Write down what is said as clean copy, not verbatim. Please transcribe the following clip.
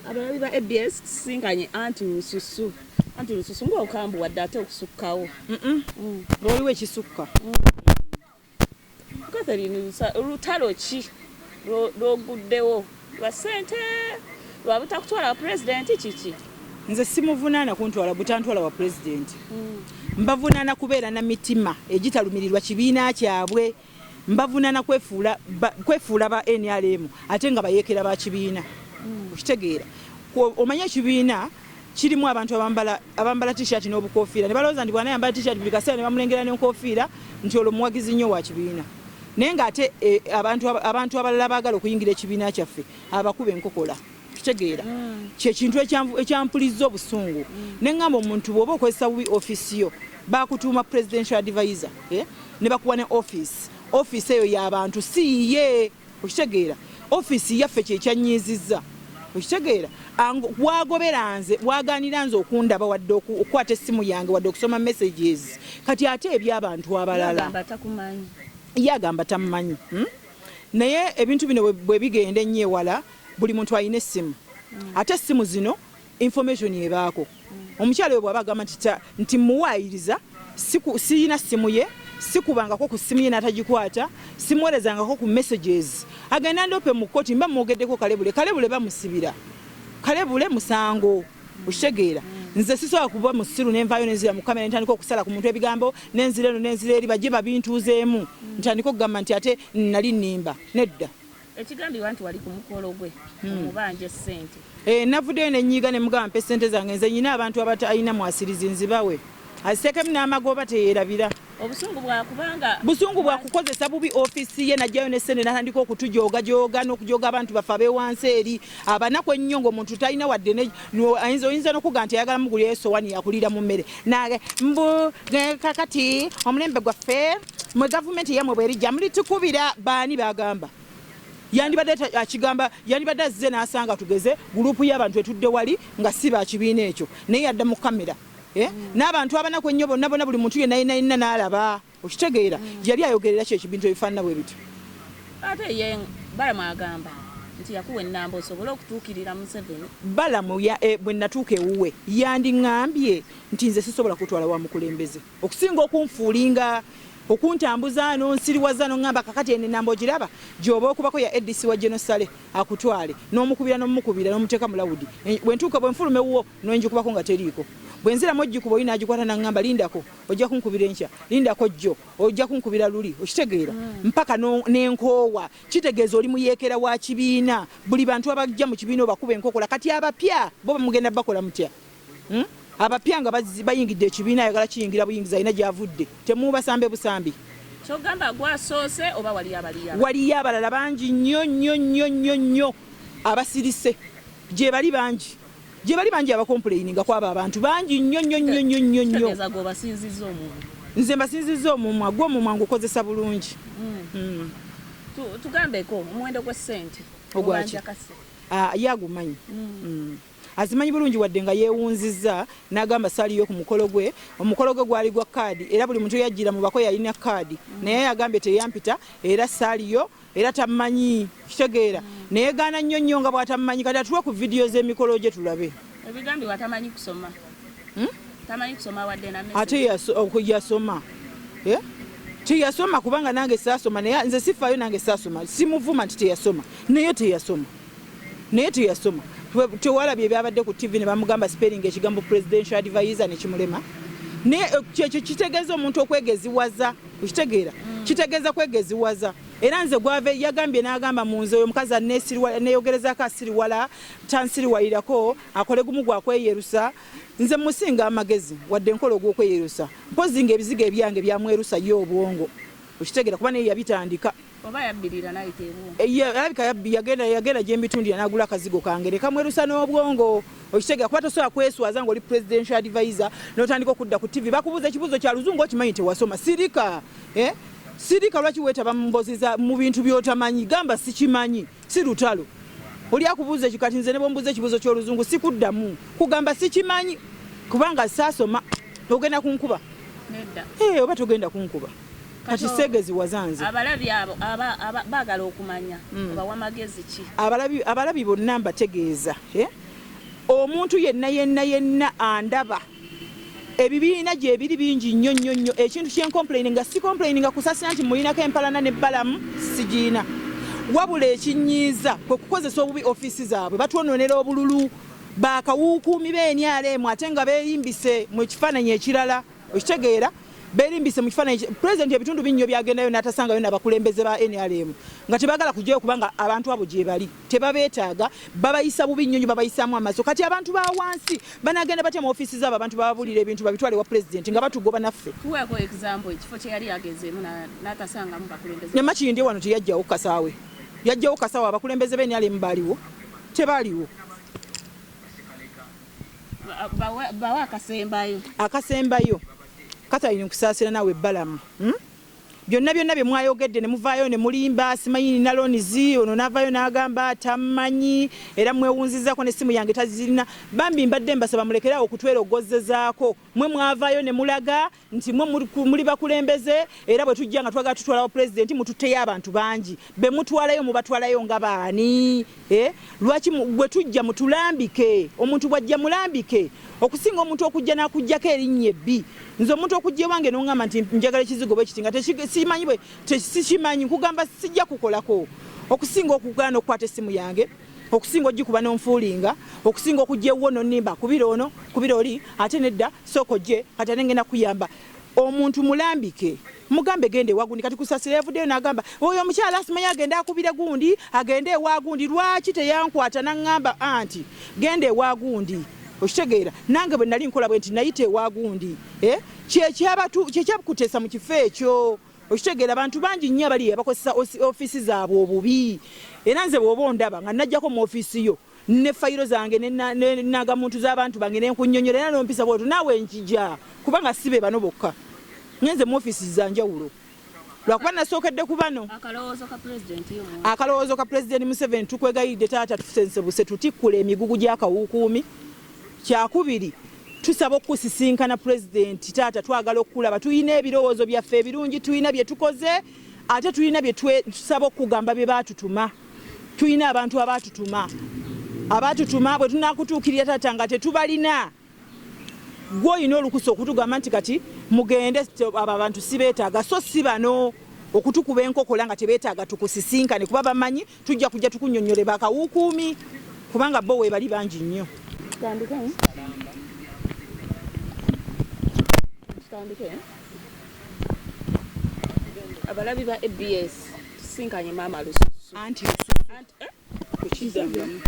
Abalabi ba ABS, tusisinkanye anti Lususu, anti Lususu ng'okambuwadde ate okusukkawo. Waliwo ekisukka. Catherine, lutalo ki lwoguddewo? Lwa ssente, lwa butakutwala wa pulezidenti, kiki? Nze simuvunaana kuntwala butantwala wa pulezidenti. Mbavunaana kubeera na mitima egitalumirirwa kibiina kyabwe. Mbavunaana kwefuula ba NRM ate nga bayeekera ba kibiina. Okitegeera? Omanye ekibiina kirimu abantu abambala t-shirt n'obukofiira ne balowooza nti bw'anayambala t-shirt buli kaseera ne bamulengera n'enkofiira nti olwo muwagizi nnyo wa kibiina, naye ng'ate abantu abalala baagala okuyingira ekibiina kyaffe abakuba enkokola. Kitegeera? Kyekintu ekyampulizza obusungu. Ne ŋŋamba, omuntu bw'oba okozesa bubi ofiisi yo, bakutuuma presidential advisor, eh? Ne bakuwa ne office. Office eyo y'abantu, si yiye. Okitegeera? Ofiisi yaffe kyekyanyiizizza. Okitegeera? Wagobera nze, waganira nze okundaba, wadde okukwata essimu yange, wadde okusoma messages. Kati ate eby'abantu abalala? Yagamba takumanyi. Ye agamba tamumanyi, Naye ebintu bino bwe bigenda ennyo ewala, buli muntu alina essimu, ate essimu zino information ebaako. Omukyala oyo bw'aba agamba nti muwaayiriza, siyina ssimu ye, sikubangako ku ssimu ye n'atagikwata, simuweerezangako ku messages, agenda ndope mu kkooti mba mwogeddeko kalebule. Kalebule bamusibira, kalebule musango. Okitegeera? Nze sisobola kuba musiru nenvaayo nenzira mu kamera nentandika okusala ku muntu ebigambo, nenzira eno nenzira eri, bajje babintuuzeemu, ntandika okugamba nti ate nali nnimba. Nedda. Ekigambibwa nti wali ku mukolo gwe omubanja essente. Navuddeyo ne nnyiiga ne mugamba mpe ssente zange, nze nyina abantu abatalina mwasirizi, nzibawe aziteekemu n'amagoba, teyeerabira. Obusungu bwakubanga Busungu bwakukozesa bubi ofiisi ye, najjayo ne ssente n'atandika okutujoogajoga n'okujooga abantu baffe ab'ewansi eri abanaku ennyo, ng'omuntu talina wadde oyinza n'okugamba nti ayagala mugulirayo esowani yakuliira mu mmere. Nange mbu kakati omulembe gwaffe, mwe gavumenti yammwe bwerijja mulitukubira. Baani bagamba? Yandibadde akigamba, yandibadde azze n'asanga tugeze gurupu y'abantu etudde wali nga si ba kibiina ekyo, naye yadda mu kamera, eh? N'abantu abanaku ennyo bonna bonna, buli muntu yenna yenna yenna n'alaba. Okitegeera? Yali ayogerera ki ekibintu ebifaanana bwe bityo? Ate ye Balamu agamba nti yakuwa ennamba osobole okutuukirira Museveni. Balamu bwe natuuka ewuwe yandiŋŋambye nti nze sisobola kutwala wa mukulembeze, okusinga okunfuulinga, okuntambuza nonsiriwaza noŋŋamba kakati eno ennamba ogiraba gy'oba okubako ya ADC wa General Saleh akutwale, n'omukubira n'omukubira n'omuteeka mu lawudi. Bwe ntuuka, bwe nfuluma ewuwo n'enjikubako nga teriiko, bwe nziramu ogikuba oli n'agikwata n'aŋŋamba lindako ojja kunkubira enkya, lindako jjo ojja kunkubira luli. Okitegeera? Mpaka n'enkoowa. Kitegeeza oli muyeekera wa kibiina. Buli bantu abajja mu kibiina obakuba enkokola. Kati abapya bo bamugenda bakola mutya, Abapya nga bayingidde ekibiina, ayagala kiyingira buyingizi, alina gy'avudde, temuubasambe busambi. Kyogamba gwasoose oba waliyo abaliyo? Waliyo abalala bangi nnyo nnyo nnyo nnyo nnyo abasirise. Gye bali bangi, gye bali bangi abakompuleyininga kwabo abantu bangi nnyo nnyo nnyo nnyo nnyo nnyo. Kitegeeza gweobasinzizza omumwa. Nze mbasinzizza omumwa. Gwe omumwa ngukozesa bulungi. Tugambeko omuwendo gw'essente. Ogwaki? Ye agumanyi. Azimanyi bulungi, wadde nga yeewunzizza n'agamba saaliyo ku mukolo gwe. Omukolo gwe gwali gwa kaadi era buli muntu yajjira mu bako yalina kaadi, naye yagambye teyampita era saaliyo era tammanyi. Kitegeera? Neyegaana nnyo nnyo nga bw'atammanyi. Kati atuwe ku vidiyo z'emikolo gye tulabe. Ebigambibwa tamanyi kusoma. Tamanyi kusoma wadde na message. Ate yasoma. Eh? Teyasoma kubanga nange saasoma, naye nze sifaayo, nange saasoma. Simuvuma nti teyasoma, naye teyasoma. Naye teyasoma. Tewalabye ebyabadde ku TV ne bamugamba spelling ekigambo presidential advisor ne kimulema? Naye kyekyo kitegeeza omuntu okwegeziwaza. Okitegeera? Kitegeeza kwegeziwaza. Era nze gwave yagambye n'agamba mu nze oyo omukazi aneeyogerezaako asiriwala, tansiriwalirako, akole gumu gwa kweyerusa. Nze musinga amagezi wadde nkola ogw'okweyerusa. Mpozzi ng'ebizigo ebyange byamwerusa ye obwongo. Okitegeera? Kuba naye yabitandika. Oba yabbirira n'ayita ebwongo. Alabika yagenda gye mbitundira n'agula akazigo kange ne kamwerusa n'obwongo. Okitegeera? Kuba tosobola kweswaza ng'oli presidential advisor n'otandika okudda ku TV bakubuuza ekibuuzo kya luzungu okimanyi tewasoma. Sirika. Eh? Sirika, lwaki weetaba mu mbozi za mu bintu by'otamanyi? Gamba sikimanyi, si lutalo. Oli akubuuza ekyo, kati nze ne bw'ombuuza ekibuuzo ky'oluzungu sikuddamu, kugamba sikimanyi kubanga saasoma. Ogenda kunkuba? Nedda. Oba togenda kunkuba? Kati seegezi wazanze. Abalabi abo baagala okumanya obawa magezi ki? Abalabi bonna mbategeeza, eh? Omuntu yenna yenna yenna andaba, ebibiina gyebiri bingi nnyo nnyo nnyo. Ekintu kyencomplaininga, si complaininga kusasira nti mulinako empalana ne Balamu, sigiina, wabula ekinyiiza kwe kukozesa obubi ofiisi zaabwe. Batwononera obululu bakawuukuumi b'NRM ate nga beeyimbise mu kifaananyi ekirala. Okitegeera? Beerimbise mu kifaananyi. Pulezidenti ebitundu binnyo byagendayo n'atasangayo n'abakulembeze ba NRM nga tebaagala kujjayo, kubanga abantu abo gye bali tebabeetaaga, babayisa bubi nnyo nnyo, babayisaamu amaaso. Kati abantu ba wansi banagenda batya mu ofiisi zaabo? Abantu bababulira ebintu babitwale wa pulezidenti nga batugoba naffe. Tuweeko example, ekifo kye yali agenzeemu n'atasangamu bakulembeze. Nyamakindi wano teyajjawo Kasaawe, yajjawo Kasaawe. Abakulembeze ba NRM baaliwo? Tebaaliwo. Bawe akasembayo. Akasembayo, Katalini, nkusaasira naawe Balamu, Byonna byonna bye mwayogedde ne muvaayo ne mulimba, simanyi nina loans, ono n'avaayo n'agamba tammanyi, era mwewunzizaako n'essimu yange tazirina. Bambi mbadde mbasaba mulekeraawo okutwerogozezaako. Mwe mwavaayo ne mulaga nti mwe muli bakulembeze, era bwe tujja nga twagala tutwalawo pulezidenti, mututteyo abantu bangi. Be mutwalayo mubatwalayo nga baani? Eh? Lwaki bwe tujja mutulambike? Omuntu bw'ajja mulambike, okusinga omuntu okujja n'akuggyako erinnya ebbi. Nze omuntu okujja ewange n'oŋŋamba nti njagala ekizigo bwe kiti nga simanyi bwe sikimanyi, nkugamba sijja kukolako, okusinga okugaana okukwata essimu yange, okusinga ogikuba n'onfuulinga, okusinga okujja ewuwo n'onnimba kubira ono kubira oli, ate nedda sooka ojje kati ate ngenda kuyamba. Omuntu mulambike, mugambe genda ewa gundi. Kati Kusasira yavuddeyo n'agamba oyo omukyala asimanyi agende akubire gundi, agende ewa gundi. Lwaki teyankwata n'aŋŋamba anti genda ewa gundi? Okitegeera? Nange bwe nali nkola bwe nti nayita ewa gundi, eh? Kyekyakuteesa mu kifo ekyo. Okitegeera? Abantu bangi nnyo abali abakozesa ofiisi zaabwe obubi. Era nze bw'oba ondaba nga najjako mu ofiisi yo ne fayiro zange nagamuntu z'abantu bange nenkunnyonnyola era nompisa bwotyo, naawe nkija, kubanga si be bano bokka. Ngenze mu ofiisi za njawulo, lwakuba nasookedde ku bano. Akalowoozo ka pulezidenti yo? Akalowoozo ka Pulezidenti Museveni, tukwegayiridde taata, tusensebuse, tutikkula emigugu gy'akawukuumi. Kyakubiri, tusaba okusisinkana pulezidenti. Taata, twagala okukulaba. Tulina ebirowoozo byaffe ebirungi, tulina bye tukoze, ate tulina bye tusaba okugamba bye baatutuma. Tulina abantu abaatutuma, abaatutuma. Bwe tunakutuukirira taata nga tetubalina, gwe olina olukusa okutugamba nti kati mugende, abo abantu sibeetaaga. So si bano okutukuba enkokola nga tebeetaaga tukusisinkane, kuba bamanyi tujja kujja tukunnyonnyole bakawukuumi, kubanga bo weebali bangi nnyo. Tutandike, tutandike. Abalabi ba ABS, tusinkanye Maama Lususu. Anti Anti, eh? Kukizangamu.